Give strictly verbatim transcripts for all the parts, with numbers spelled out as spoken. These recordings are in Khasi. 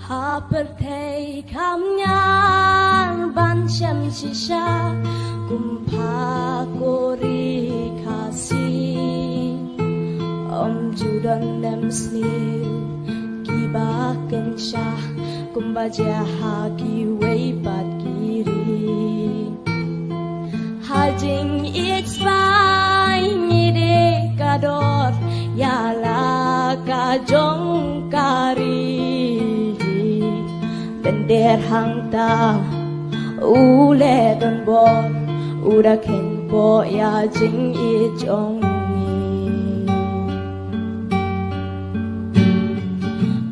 Ha pyrthei kham ñiar ban shem shisha kum pha ko ri Khasi. Ym ju don nemsniew kiba kynshah kumba jia ha kiwei pat ki ri. Ha jingïeit spah ngi dei ka dor ïa la ka jong ka ri. Bynta hangta u leh don bor, u da kheiñ bor ïa jingïeit jong ngi.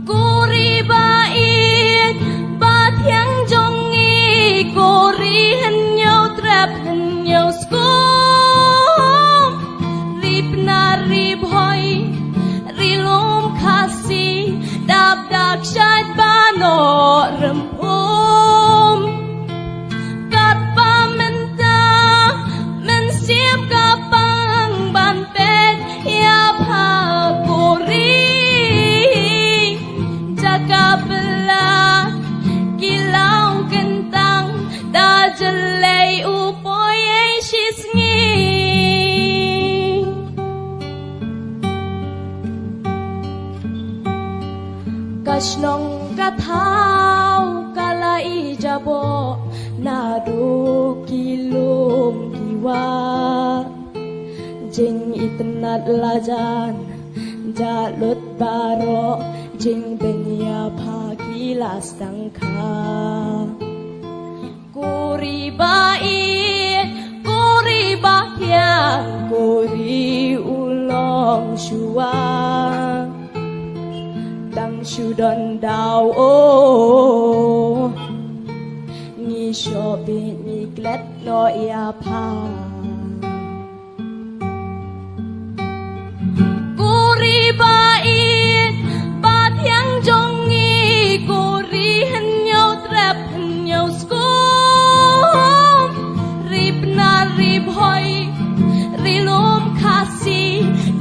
Ko ri ba ïeit ba thiang jong ngi, ko ri hynñiew trep hynñiew skum. Ri Pnar ri Bhoi, ri lum Khasi, dap da kshaid ba noh rymphum. Katba mynta mynsiem ka pang ban peit ïa pha ko ri. Jaka bylla ki law kyntang, da jlei u poi ei shisngi. Ka shnong ka thaw ka la ïajaboh naduh ki lum ki wah. Jingitynnad la jan jah lut baroh, jingbeiñ ïa pha ki la sdang kha. Ko ri ba ïeit, ko ri ba thiang, ko ri u longshuwa. Tang shu don daw o, ngi shoh beit ngi klet noh ïa pha. Ko ri ba ïeit ba thiang jong ngi, ko ri hynñiew trep hynñiew skum. Ri Pnar ri Bhoi, ri lum Khasi,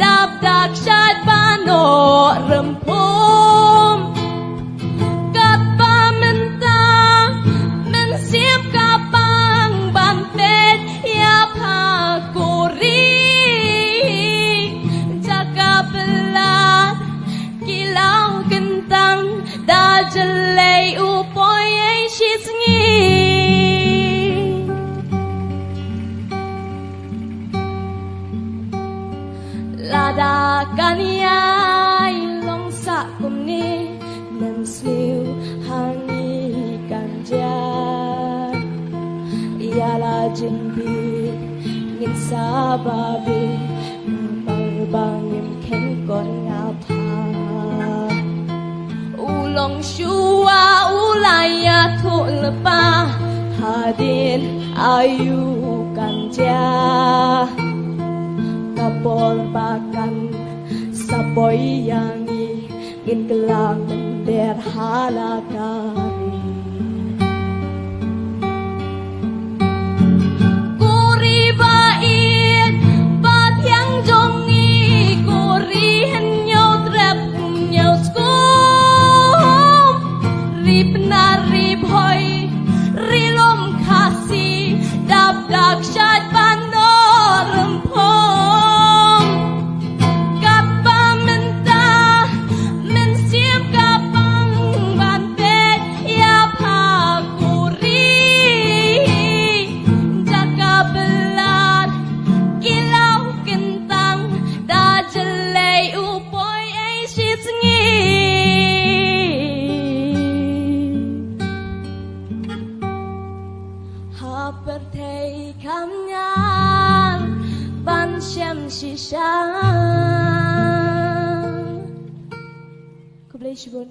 dap da kshaid ba noh rymphum. Katba mynta mynsiem ka pang ban peit ïa pha ko ri. Jaka bylla ki law kyntang, da jlei u poi ei shisngi. Lada kan ïai long sah kumne, nemsniew ha ngi kan jia. Ïa la jingbieit ngin sa ba bieit, namar ba ngim kheiñ kot nga pha. U longshuwa u la ïathuh lypa, hadien aïu kan jia. Ka por ba kan sa poi ïa ngi, ngin kylla mynder ha la ka ri. Ko ri ba ïeit ba thiang jong ngi, ko ri hynñiew trep hynñiew skum. Ri Pnar ri Bhoi, ri lum Khasi, dap da kshaid ba noh rymphum. Katba mynta mynsiem ka pang ban peit ïa pha ko ri. Jaka bylla ki law kyntang, da jlei u poi ei shisngi. Ha pyrthei kham ñiar ban shem shisha. Khublei shibun.